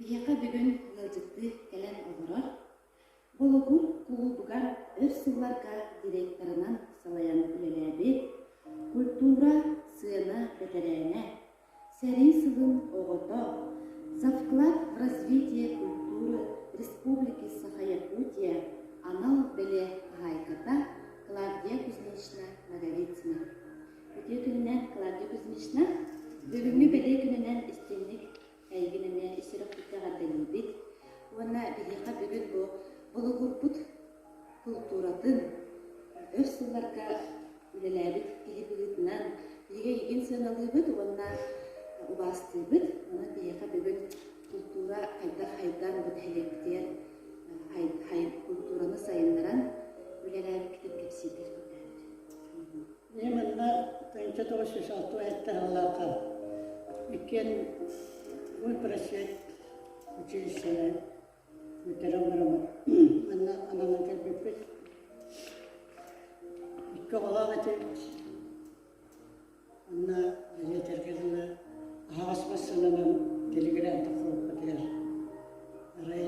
Биһиэхэ бүгүн ыалдьыттыы кэлэн олорор Болугур кулуубугар өр сылларга директорынан салайан үлэлээбит, культура, сыана бэтэрээнэ, сэрии сылын оҕото, «За вклад в развитие культуры Республики Саха-Якутия» анал бэлиэ хаһаайката Клавдия Кузьминична Ноговицына. Үтүө күнүнэн, Клавдия Кузьминична! Бүгүҥҥү бэлиэ күнүнэн истиҥник Эйигин эмиэ ис сүрэхпиттэн эҕэрдэлиибит уонна биһиэхэ бүгүн бу Болугурбут култууратын өр сылларга үлэлээбит киһи быһыытынан биһиги эйигин сыаналыыбыт уонна убаастыыбыт. Онон биһиэхэ бүгүн култуура хайдах хайдан бу нэһилиэкпитигэр култуураны сайыннаран үлэлээбиккитин кэпсииргэр көрдөөбүт. Ийэ манна 1967 сыллаахха иккиэн культпросвет училищены бүтэрэн бараммыт манна ананан кэлбиппит. Икки оҕолоох этим. Онно дьиэтэргэ дылы аһаҕас массыынанан телеграм тохтоппутугар арай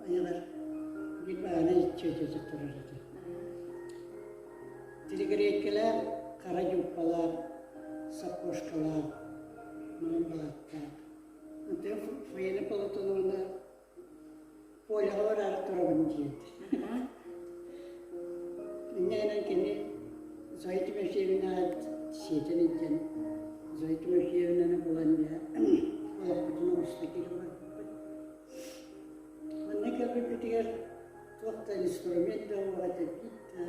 айаҕар биир баҕана чүөчэтэ турар этэ. Тилигириэйкэлээх, хара дьууппалаах, саппошкалаах, маҥан балааттаах. Онтон Фаина Платоновна Поляҕа бараары турабын диэт. Инньэ гынан кини Зоя Тимофеевна сиэтэн илдьэн Зоя Тимофеевнаны булан дьэ олохпутун оҥосто киирэн барбыппыт. Манна кэлбиппитигэр туох да инструмент да уоҕа тэбиит да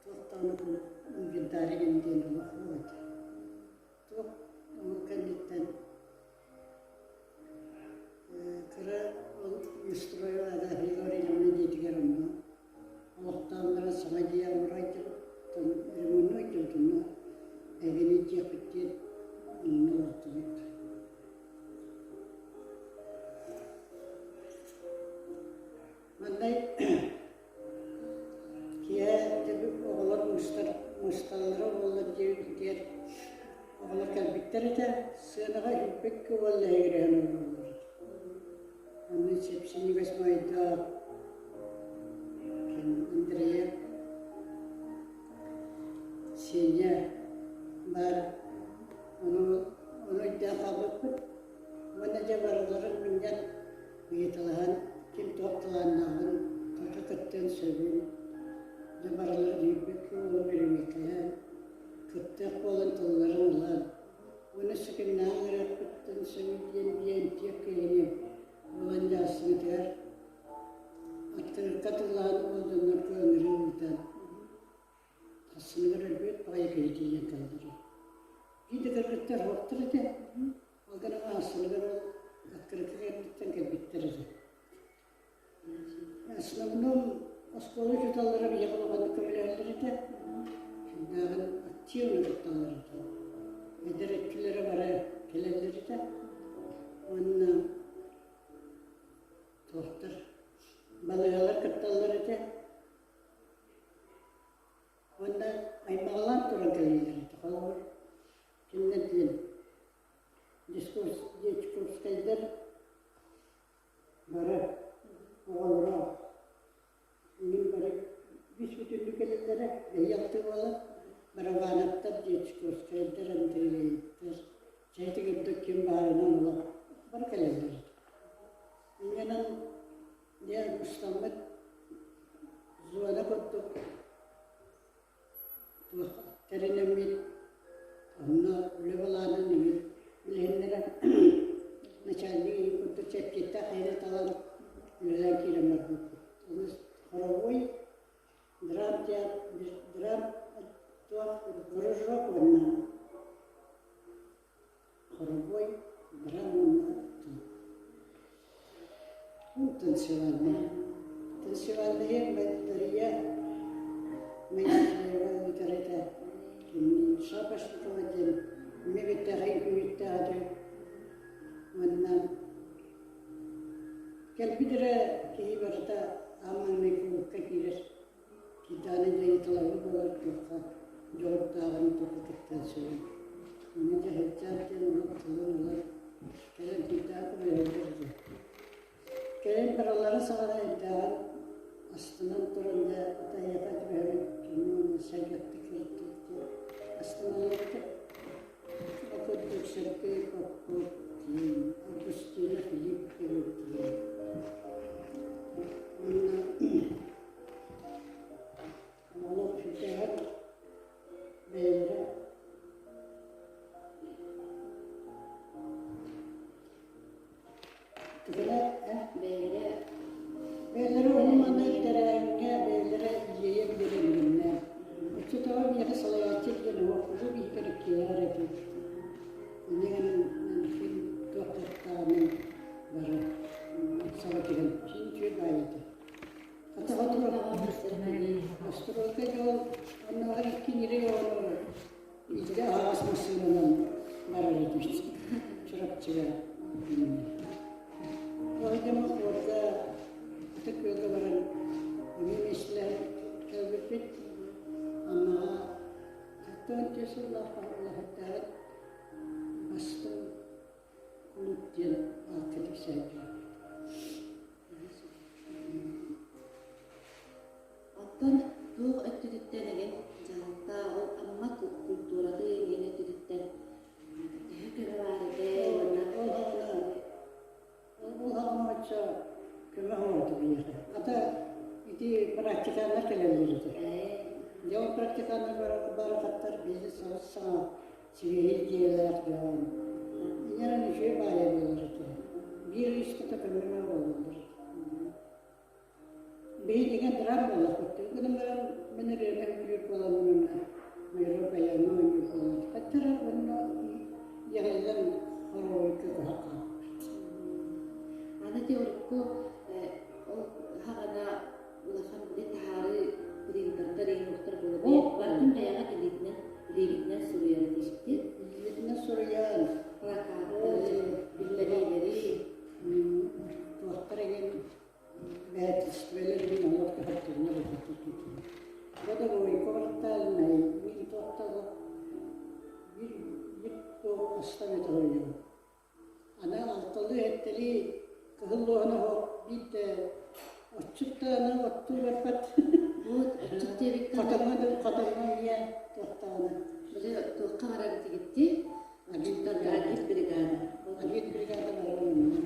туох даҕаны инвентарь диэн олох суох этэ. Туох ол кэнниттэн кыра ол Нестрой Ада Григорьевна дьиэтигэр онно олохтоон баран саҥа дьиэ оҥоро сылдьыбыт, ремоннуу сылдьыбыт онно эһигини илдьиэхпит диэн онно олортубут. Манна киэһэ оҕолор мустар мусталлара буоллар диэбитигэр оҕолор кэлбиттэр этэ, сыанаҕа иһиппиккэ уолла эһигирэһэн олороллор этэ. Онно сип-синньигэс моойдоох Андреев, Сеня баар ону ону өйдөөн хаалбыппыт. Уонна дьэ барыларын мунньан ыйыталаһан ким туох талааннааҕын, туохха кыттыан сөбүн, дьэ барыларын үүйбүккэ уонна бэрэбиэркэлээн, кыттыах буолан тылларын ылан, уонна өссө кимнээҕин ыҥырыахпыттан сөбүй диэн биэнтиэх киһини булан дьассыбытыгар аттыгырка тыллаан ол дьоннорго ыҥырыы ыытан Хассыныгар өлбүт баҕайы киһи тиийэн кэллэрэ. Биир да кыргыттар суохтар этэ. Ол гынан аахсыныгар ол открытый кэнниттэн кэлбиттэр этэ. Основном оскуола учууталлара биһиэхэ улаханнык көмөлөһөллөр этэ. Сүрдээҕин активно кытталлар этэ. Эдэр өттүлэрэ бары кэлэллэр этэ. Уонна туохтар балыыһалар кытталлар этэ. Уонна аймаҕалаан туран кэлэллэр этэ. Холобур, кинилэр диэн Дьячковскайдар бары оҕолоро мин бары үс бүтүннүү кэлэллэрэ, бэйиэхтэ буолан Барабановтар, Дьячковскайдар, Андреевтар, чээтигэр ким баарынан олох бары кэлэллэр этэ. Инньэнэн Дьэ, мустаммыт зона курдук туох тэринэммит, онно үлэ былаанын эҥин билиһиннэрэн начальник иһин курдук чэпчэттээх киһини талан үлэлээн киирэн барбыппыт. Ону хоровой, драмтеатр, драм туох кружок уонна Хоробуой драм уонна танцевальный. Танцевальный Дарья Моисеева ыытар этэ. Кини Шапошникова диэн мебиттэҕэй үҥкүүһүттээх этэ. Уонна кэлбит эрэ киһи барыта аан маҥнай кулуупка киирэр. Китааны дьайыталаһыы буолар туохха дьоҕурдааҕын туохха кыттыан сөбүй. Ону дьаһайдьаат диэн ону батылан ылар, кэлэн саҕана эрдээҕин астынан туран дьэ атайыаха түбэһэбит кини сэргэхтик сырыттыбыт диэн астыналлыбыта. Ол курдук Сергей Попов, Августина Филиппова диэн. Уонна олох сүрдээҕин бэйэлэрэ Бэйэлэрэ Бэйэлэрэ ону-маны тэрээһиҥҥэ бэйэлэрэ иэйэн биэрэллэринэн. Оччотооҕу миэхэ салайааччы диэн уох куруук иһигэр иккиэйэҕэр этим. Инньэ гынан мин туох кыахтааҕынан бары саба түһэн син үчүгэй баайы этэ. Хата Остуруойка дьол оннооҕор икки ньирэй оҕону Биирдэ аһаҕас массыынанан барар этибит Чурапчыга. Ол дьомо хуорга Ытык Күөлгэ баран эмиэ миэстэлэһэн кэлбиппит. Аммаҕа 74 сыллаах улахаттааҕыт бастыҥ кулууп диэн аакка тиксээччилэр. Оттон туох өттүтүттэн эҥин дьаһалта ол Амма культуратын эҥин өттүтүттэн төһө көмө баар этэ уонна Ол хаҕына ол хаҕына оччо көмө оҥордо биһиэхэ. Ата ити практиканнар кэлэллэр этэ. Дьэ ол практиканнар барахаттар биһиги саҥа саҥа сибиэһэй дьиэлээх дьон. Инньэ үчүгэй баайа буолар этэ. Биир ыстата көмө буолаллар. Биһи дигэн драм буоллахпыт. Гынан баран мин ырыаны сөбүлүүр буоламмын уонна Майра баяҥҥа оонньуур буолан хаттара уонна иэҕиллэн хоровойга көһө хаалбыт. Аны ити урукку ол хаҕана улахан били таһаарыы принтердар иһиохтар буолар. Барытын бэйэҕэ илиитинэн илиигитинэн суруйар этишти. Илиитинэн суруйан плакаттары, биллэриилэри туохтар эҥин Бээтинсэлэр мин олох көһөртөрүнэ буолбатах Годовойка бартаалынай мин туохтаах биир биир туох астан өтөҕөйүм. Аны алталыы сэттэлии кыһыл луоһун оһох биир да отчут даҕаны оттуу барбат. Вот отчут диэбиккэ Хотоҥҥо хотоҥҥо ийэ туохтаҕына. Били туохха барар этигитти? Агиттарга агит бригада. Агит бригада баран онно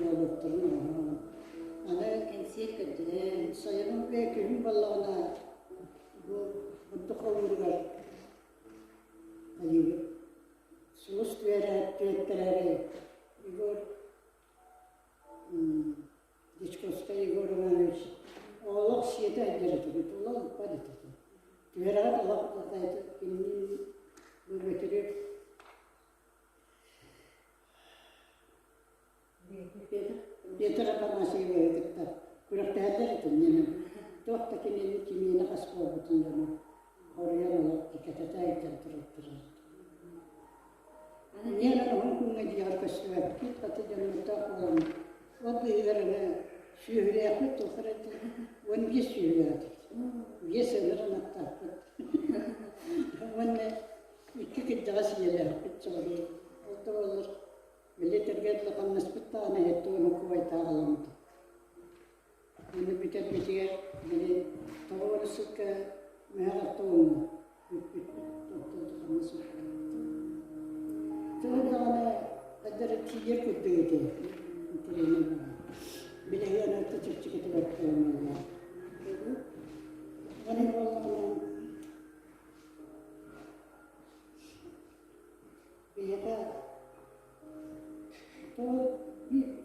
уолуохтарын оҥорон. Аны Кэнсиэр көрдөрөн. Сайынын күһүн буоллаҕына бу бурдук хомууругар хайыыбыт сулус түһэрээри Егор Дьячковскай Егор Иванович олох сиэтэ сылдьар этибит, олох ыппат этэ. Түһэрэҕит олох кинини бу Бөтүрүөп Петр Афанасьевиһы кытта күрэхтэһэллэр этэ туох да кинини кимиэнэ хас буолбутун дьоно хоруйан олох кэтэтэ илдьэн турартара. Миэнэ уһун күҥҥэ дьиэҕэр көстүбэппит, хата дьоннордоох буолан ол быыһыгар аны сүөһүлээхпит туох эрэ 15 сүөһүлээх этибит. Биэс ыныр ынахтаахпыт. Уонна икки кырдьаҕас ийэлээхпит соҕуруу. Ол да буоллар били этэргэ дылы хамнаспыт даҕаны 70 кубайтаах аламмыт. Аны бүтэрбитигэр били тоҕо сыкка мөһөх аттуоҥҥа бүппүт хамнас Тыл даҕаны хайдары тиийэр курдук этэ интэриэһинэй баҕайы. Билэһиэн орто чэпчэкитэ бэрт буолан Аны буоллаҕына Биһиэхэ тоҕо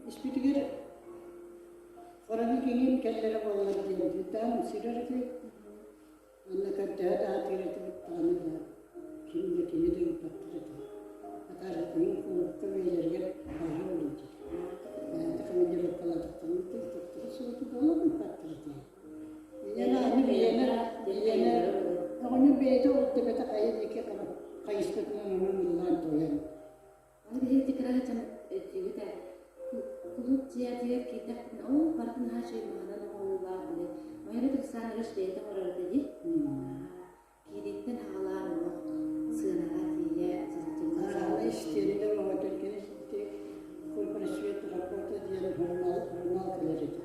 испитигэр хоромик иҥин кэллэрэ буоллар диэн дьүтаан сирэр этибит. Уонна көрдөһө да сатыыр этибит даҕаны да ким да кими да ыыппаттар этэ. Хата иҥин кулуупка бэйэлэригэр баара буолуо дии. Бэйэтэ командировкалаатахтарына тыыппаттара суох буолан ыыппаттар этэ. Ийэнэ аны ийэнэ ийэнэ оҕонньор бэйэтэ ол төбөтө хайа диэки хайыспытынан онон ыллаан туойан. Аны биһиги кыра сылдьан өйдүүбүт ээ кулууп дьиэтигэр киирдэхпитинэ оо барытын наһаа үчүгэй маһынан оҥоруулаах били Майра Александрович бэйэтэ оҥорор этэ дии. Киирииттэн аҕалаан олох сыанаҕа тиийэ сылдьыбыт. Аны истиэнэ оҥотон кини ити Культпросвет работа диэн журнал журнал кэлэр этэ.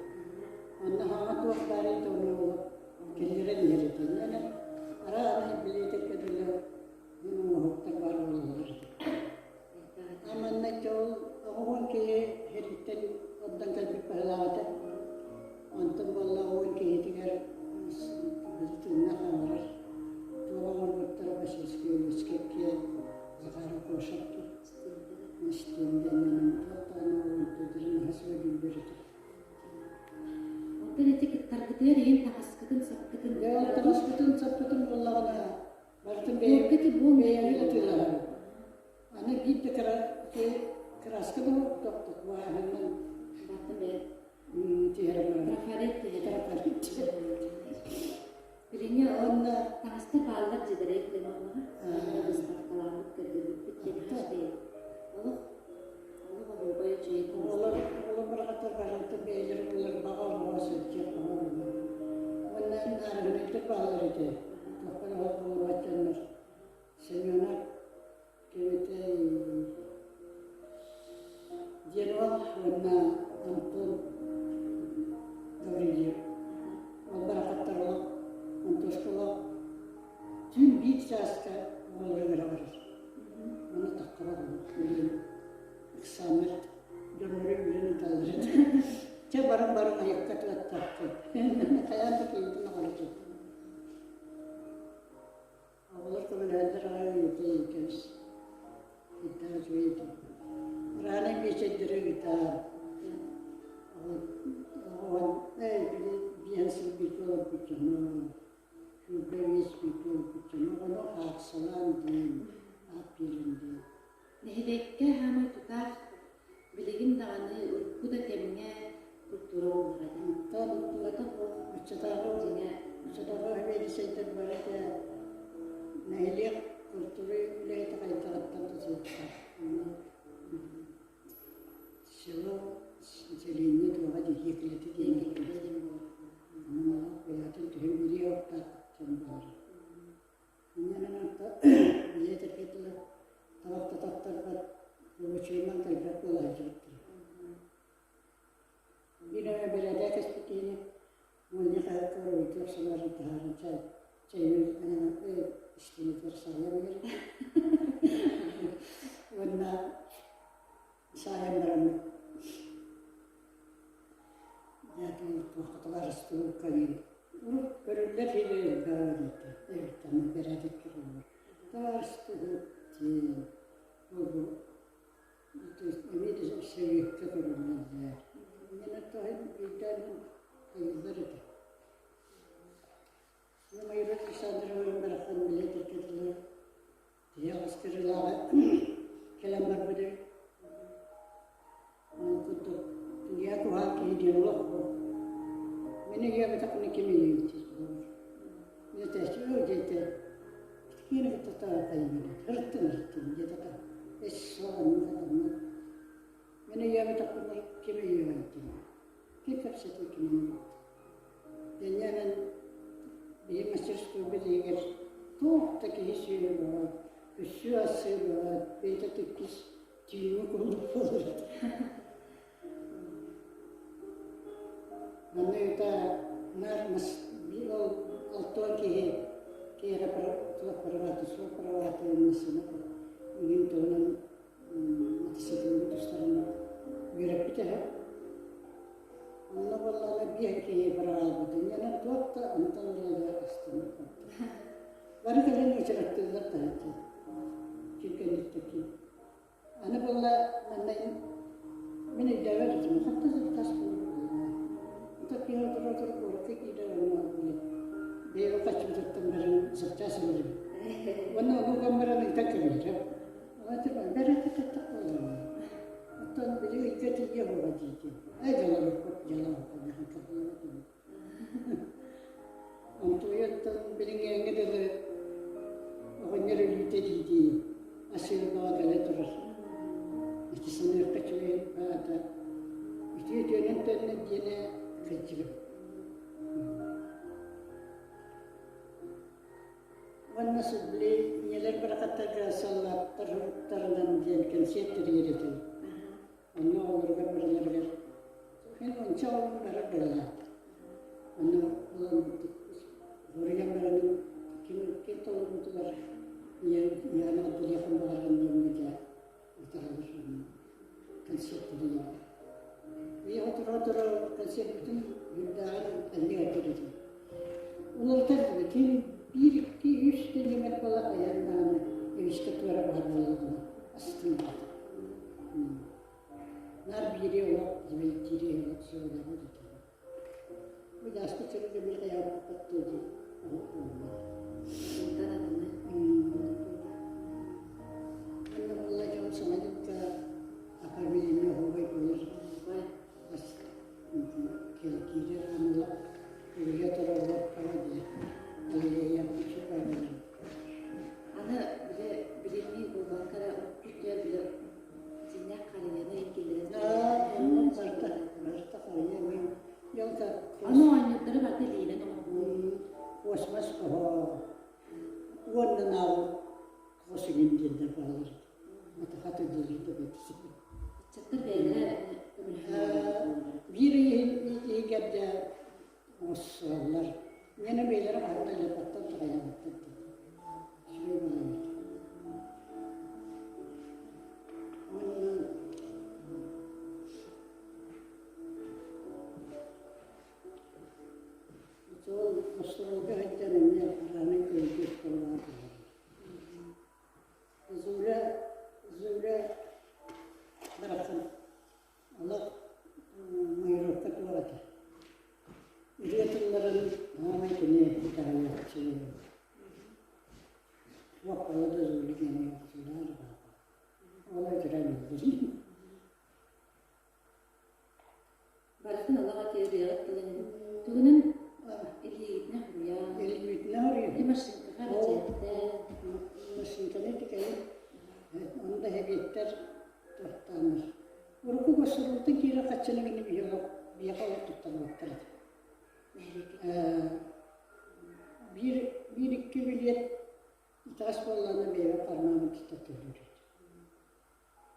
киһи сэрииттэн ордон кэлбит быһыылаах этэ. Онтон буолла 10 киһитигэр тыынна хаалар. Туох оҥорбуттара Васильскай Ульяновскай Захаров Кошев истиэндэнэн туох даҕаны уонтуйдарын наһаа сөбүлүүллэр этэ. Онтон ити кыттаргытыгар иһин таҥаскытын саппытын Дьэ ол таҥаспытын саппытын буоллаҕына барытын бэйэбит атыылаһабыт. Аны биир да кыра краска да тохтох бааһынан Баттым бэйэ түһэрэ барар. Трафарет түһэрэ. Трафарет түһэрэ. Билиҥҥи Уонна таҥастар бааллар дьиэлэрэ кэлэн выставкалаабыт көрдөрбүппүт диэн бэйэ. Олох олох оһуобай үчүгэй Оҕолор оҕолор барахаттар барахаттар бэйэлэрэ булар баҕа оҕо сылдьар баҕа буолар. Уонна наарыһынайдар бааллар этэ. Туохха да оҕолор дьоннор. Семенов кэбитэй диэн уол уонна Антон Гаврильев. Ол барахаттар олох Антошка олох түүн биир чааска оҕолору ыҥыра барар. Ону таххара билигин ыксааннар дьоннору үүрэн ыыталлар этэ. Чэ баран баран айакка тыаттаахпыт. Хайаан да киһитин оҕолор Оҕолор көмөлөһөллөр аҕай ыйытыы кэбис. Ыйытаа үчүгэй этэ. Рано биэчэрдэри ыытаар. Оҕо эй били биэһэн сыл бииргэ олорбут дьону, 25 бииргэ олорбут дьону оҕону аахсалаан диэн, аат биэрэн диэн. Нэһилиэккэ хаамай тутаах билигин даҕаны урукку да кэмҥэ культура буоллаҕа дии. Оттон Культурата суох оччотооҕу дьиҥэ оччотооҕу сэбиэдиссэйдэр бары да нэһилиэк культура үлэһитэ хайдаҕыттан тутулуктаах. Онно село сэлиэнньэ туоҕа дии Хиэкилэтэ диэн Хиэкилэтэ диэн буолар. Онон олох бэйэтин түһэн бириэ уохтаах дьон буолар. Инньэ били этэргэ дылы табах да таттарбат, рабочайынан кэлбэт буола сылдьыбыттара. Биир эмэ бэрээдэк кэспит киһини мунньах хаһыакка уруһуйдуу охсолорун таһааран чай чэйин истиэнэтигэр саайан биэрэр. Уонна саайан бараммыт туохха табаарыстыы кэлин урут көрүллэр сири элбэҕи диэтэ эбиттэн бэрээдэккэ буолар табаарыстыы диэн ол бу эмиэ да сэбиэккэ көрүллэллэр инньэ тоһун өйдөөн хайыллар этэ Майра Александровна барахсан били этэргэ дылы тиһэх ыстырыылааҕы кэлэн барбыт эбит. Ол курдук ийэ куһаҕан киһи диэн олох суох. Мин өйөөбөтөхпүнэ ким өйүөй диир холобур. Мин этээччи өө диэтэ киинэ кытта таайбыт ырыттын ырыттын диэтэ та эс суох оннук хатаммат. Мин өйөөбөтөхпүнэ ким өйүөҕэй диэн. Ким кэпсэтиэ кинини кытта. Инньэ биһи мастерскойбут иһигэр туох да киһи сүөһү бөҕө, күссүү ассыы бөҕө, бэйэтэ иккис түүҥҥү курдук буолар этэ. Манна ыта наар мас ол 60 киһи киһиэхэ туох правата суох правата массыына иҥин туһунан мотоциклын тустарынан үөрэппит этэ. Онно буоллаҕына биир киһи быраҕаалбыт. Инньэ туох да онтон ыла да астыммыт. Бары кэлэн учараттыыллар таһыччы. Ким кэнниттэн ким. Аны буолла манна мин өйдөөбөт этим. Хатта хас буолла. киһи отур-отур куоракка киирэр онно били бэйэбэ хаччыбытыттан баран сапчаас ыларым. Уонна ону уган баран ыйтан кэбиһэрим. Бэрэтэ хаттах буолар. Оттон били ыйга тиийэ буола диэтим. Ээ дьаларыкпыт дьаларыкпыт кыһаллыбат Онтуйаттан билиҥҥээҥҥэ дылы оҕонньор өлүүтэ дии-дии асыыллаҕа кэлэ турар. Ити саныахха үчүгэй баата үтүө үтүөнэн төннөн диэнэ кырдьыгым. Уонна били ийэлэр барахаттарга саллааттар суруктарынан диэн кэнсиэр тэрийэр этим. Онно оҕолоругар барыларыгар мин уонча оҕом барар баралаах. Онно булан суруйан баран ким ким толорбутугар ийэҕин аҕалларыаххын баҕаргын диэммитэ ытаһалар. концерт тэрийэбит. Биһиэхэ тура-тура концерппытын үрдээҕин эллик этим. Уларытар ким биир, икки, үс тэлимэр буола хайаан даҕаны эмискэ туора баар буоллаҕына астыммат. Наар биири олох дьибэйдиири олох сөбүлэҕэ дэтэ. Бу дааспыт сырыыга били хайаабыппат дуо дии олох буолла. Онтон атыны. Анна буолла дьон саҥа дьылга оформление оһуобай буолар. Бас киирэр аныла үлэ тураллар дии. Аллея Аны бile билиҥҥи буолбакка эрэ урукку бile дьиҥнээх харыйаны киллэрэн Барыта, барыта харыйа мен ялта Аны оонньуурдары барыта илиинэн оҥоһуу. Космос оһоо уонна нааҕы косигин диэннэр баалар. Матахата диэри да бэтисик. Ыччаттар бэйэлэрэ көмөлөһөллөр. Биир иһигэр да оҥоссуоллар. Миэнэ бэйэлэрэ хаһан да лепаттан таҕайаабаттар да. Үчүгэй буолар. Уонна Ол остуолга сылдьан эмиэ араанай көрүҥҥэ оскуолаҕа буолар. Зуля, Зуля барахсан олох майоровка туох этэ. Ырыа тылларын аамай кини итэҕэйээччи. Туох бала да Зуля диэн ойохсулаар Ол өтөрөн Барытын олох этиэбиэҕит тылын тугунан илиигитинэ хоруйаан Илиибитинэ хоруйабыт. Ити машинкаҕа бэчээттээн Машинканы тикэйин ону да эбиэттэр туохтааннар. Урукку государствоттан киирэр хаччыны гини биһиэхэ олох биһиэхэ олох туттарбаттар этэ. нэһилиэккэ Биир биир икки билиэт итэҕэс буоллаҕына бэйэбэр хармааммын тута төлүүр этим.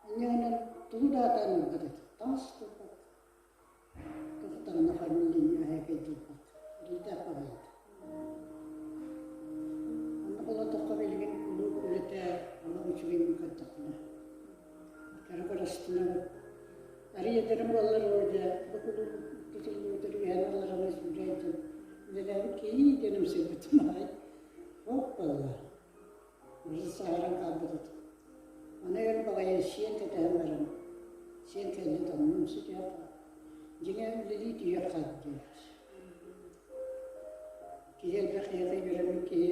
Инньэ тугу да аатаан ылбат этим. Таҥас да ылбат, туох даҕаны фамилияны эһээкэйдиирбэт, эрэйдээх баҕайы этэ. Онно холоотоххо билигин кулууп үлэтэ олох үчүгэйин көрдөхпүнэ, кыра астынабыт. Арыый эдэрим буоллар дьэ бу кулууп тутуллубутун үөһэн аллараны сүүрэ дьон үлэлээбит киһи диэн ымсыырбытым аҕай. Оп буолла. Били саһаран хаалбыт этим. Аны өр баҕайы сиэн кэтэһэн баран, сиэн кэллэ тоннум ситиһэ дьиҥэ үлэлии түһүөх хаалбыт диэбит. Киһи элбэх киһиэхэ үөрэммит киһи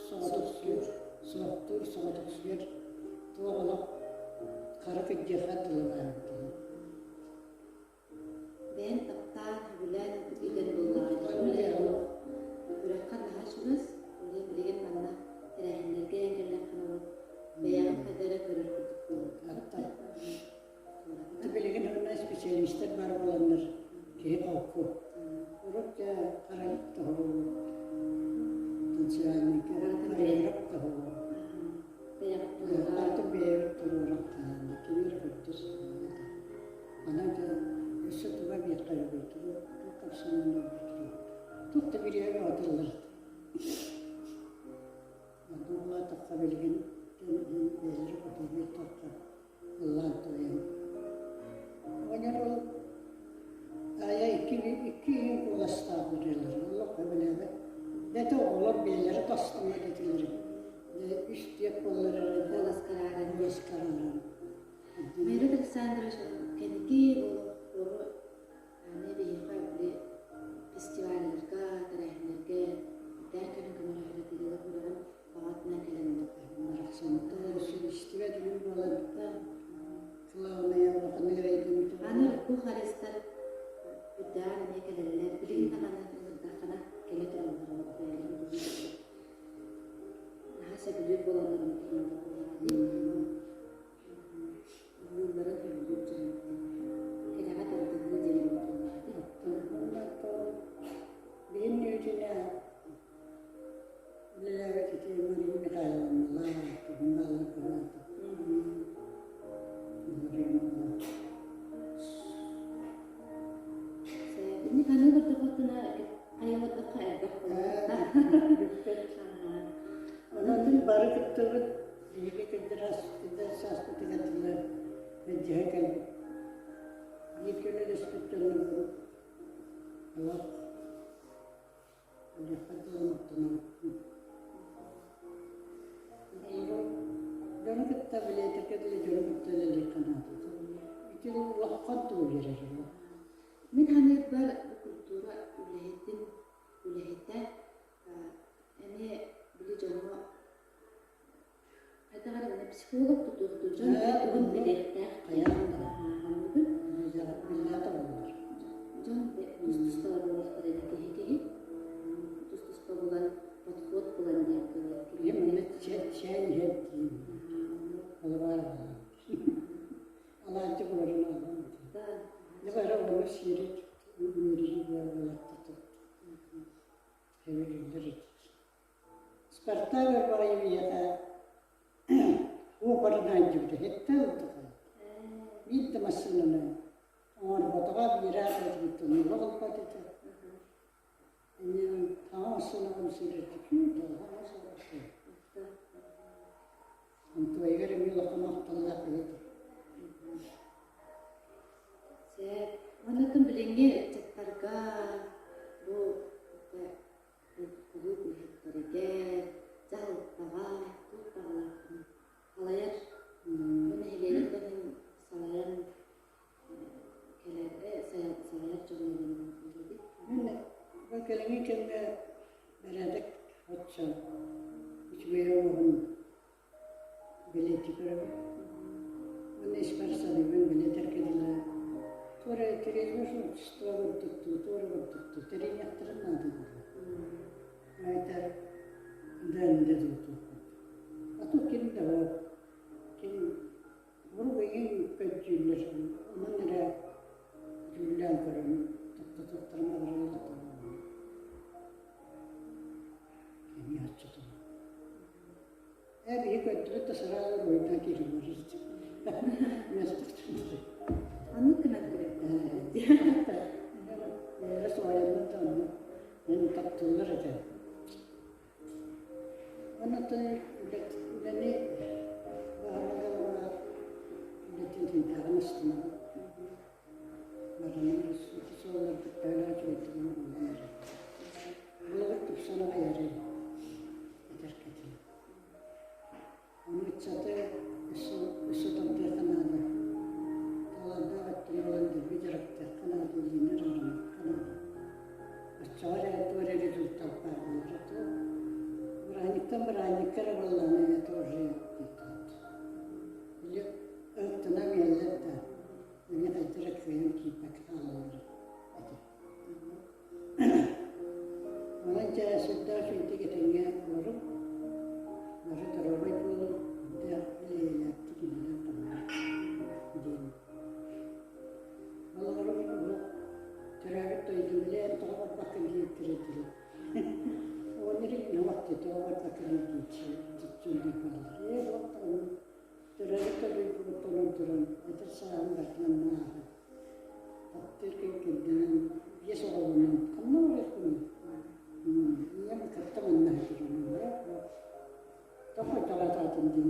соҕотохсуйар, суохтуур, соҕотохсуйар, туох олох хара кырдьыахха дылы баар эбит. Бэйэм таптаан, сөбүлээн ылбыт идэм буоллаҕа дии. Үрэххэ наһаа чугас, ол иһин билигин манна тэрээһиннэргэ кэллэххинэ ол бэйэҕин хайда эрэ көрөр курдук буолбут. Билигин онно специалистар баар буоланнар киһи холку. Урут дьэ харай тоһоҕолуу танцевальнайга хореограф тоһоҕолуу. Барытын бэйэбит туруоран хаалла. Кими эрэ көрдөс Онон дьэ өссө туга биэххэ үгүй тугу туох хапсаҥҥын өлбүтүрү туох да бириэмэ атыллар Онно улаатахха билигин дьон бэйэлэрэ хотуобуй тоххо ыллаан туойан оҕонньор ол аайа икки икки иһин куоластаах ырыалар олох сөбүлээбэт бэтэ оҕолор бэйэлэрэ тастаммат этилэр дьэ үс түөрт буоллар эрэ Куоласкарааран куоласкарааран Майрат Александрович кэнники олохтору аны биһиэхэ били фестивалларга, тэрээһиннэргэ дээх кэлэн көмөлөһөр этилэр үрэҕин баҕатынан кэлэн Барахсан истибэт үлүм буолан кылаабынайа улаханнык эрэйдэммит Аны урукку харистар үрдэҕэр эмиэ кэлэллэр. Билигин даҕаны ыҥырдаххына кэлэ тураллар олох бэйэлэрин курдук. Наһаа сөбүлүүр буоланнар оннук буоллаҕа дии. Ыллыылларын сөбүлүүр дьон кэрэҕэ тардыһыы диэн буоллаҕа дии. Билим нүөтүнэ үлэлээбит ити Мария Михайловналаах, туһуннааллар кылаата. Инник аны көрдөххүтүнэ хайалардахха элбэх буолуохтаах. Бүппэт. Онон бары кыттыбыт биһиги кырдьаҕас кырдьаҕас сааспытыгар дылы Илдьиһэ кэлбит. Бииргэ үлэлэспит дьоннорбун олох өлүөххэ дылы махтанабын. Дьону кытта билиэтэргэ дылы дьону кытта үлэлиэххэ наада. Ити улахан тугу биэрэр Мин саныырбар бу культура үлэһитин үлэһитэ эмиэ били дьоҥҥо хайдах эрэ гына психолог тутуохтуу дьон тугун билиэхтээх Хайаан да биллээх буолар. Дьон тус-туспа буолуохтара ини киһи-киһи тус-туспа булан подход булан диэн кылар. Ийэм манна чээн иһэр диин. Олороор Алаадьы буларын аллан. Дьэ бары ону сиэри үөрүү буолаттар. Хэвелиллэр Спартак Арбаҕайы миэхэ уопарынан дьүбүтэ хетте ылтаха. Биир да массыынаны оҥорботоҕо биирэ аатырбыттан олох ылбат этэ. Иннинэн таҥа массыынаҕын сирэртикүү толоҕо соҕурсу. Онтуойгар эмиэ улахан махталлаах киһи этэ. Сөп. Оннуттан билиҥҥи ыччаттарга бу кулууп үлэһиттэригэр, дьаһалтаҕа туох баҕалааххын салайар, бу нэһилиэги да иһин салайан кэлэр салайар дьоҥҥо диэн Мин бу кэлиҥҥи кэмҥэ бэрээдэк оччо үчүгэй оҥоһун Билиэти көрөбүн. Уонна испэр саныыбын билиэтэргэ дылы туора туризм общество курдуктуу, туора курдуктуу тэриниэхтэрин наада буолуо. Айтар дэнде дуутуохпут. А то ким да вот ким урук ыйын көддүүллэр, онон эрэ дьүүллээн көрөн тохтотуохтарын баҕараллар Эмиэ оччотугар. Ээ, биһи көрдүбүт да сразу уруһуйдаан киирэн барбыт. Оннук гынан Бэйэлэрэ суһайаннар да оннук мин таптыыллар этэ. Оннуттан үлэни баһылыга үлэтин тинтээҕин астынабын. Баранан ити суолларбыт төһөлөөх үчүгэйдик оҥоһуллан эрэр. Былыр тупсан аҕай эрэр этэр кэтим. Ону ыччаты өссө өссө тардыахха наада. Талааннаах өттүн ылан дэлби дьарыктыахха наада, илиини араарымыахха наада. Оччоҕо эрэ туох эрэ результат баар буолара туох. Бырааһынньыктан бырааһынньыкка эрэ буоллаҕына это уже не тот. Или ыһыктынан иһэллэр да, эмиэ хайдах эрэ кыайан киирбэккэ хаалаллар этэ. Онон дьэ сүрдээх үчүгэйдик этэҥҥэ олоруҥ, бары доруобай буолуҥ, үрдээх үлэлээхтик үлэлээн-хамнаан диэн. Олоҕурум олох төрөөбүт дойдум билэн тоҕо барбаккын диэбиттэрэ дии. Оҕонньор илин дии тоҕо барбаккын диэччи дьоннор бааллар. Ээ буолтаҕына төрөөбүт дойдубуттан туран эдэр сааһым барытынан ааһан Таптыыр кэргэннэнэн, биэс оҕолонон ханна барыахпыный? Ийэм кытта манна сытар Тоҕо таҕатаатын диэн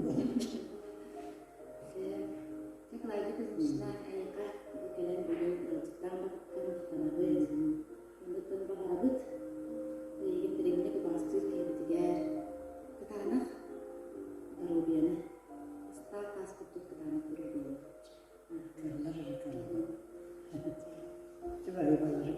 Николай Кузьмична эйиэхэ бу кэлэн бүгүн ыалдьыттаан барбыккар махтанабыт. Оннуттан баҕарабыт эйигин дириҥник убаастыыр киһибитигэр кытаанах доруобуйаны, ыстаал таас курдук кытаанах доруобуйаны. Кыаллар эрэ кыаллар. Чубаһы балары.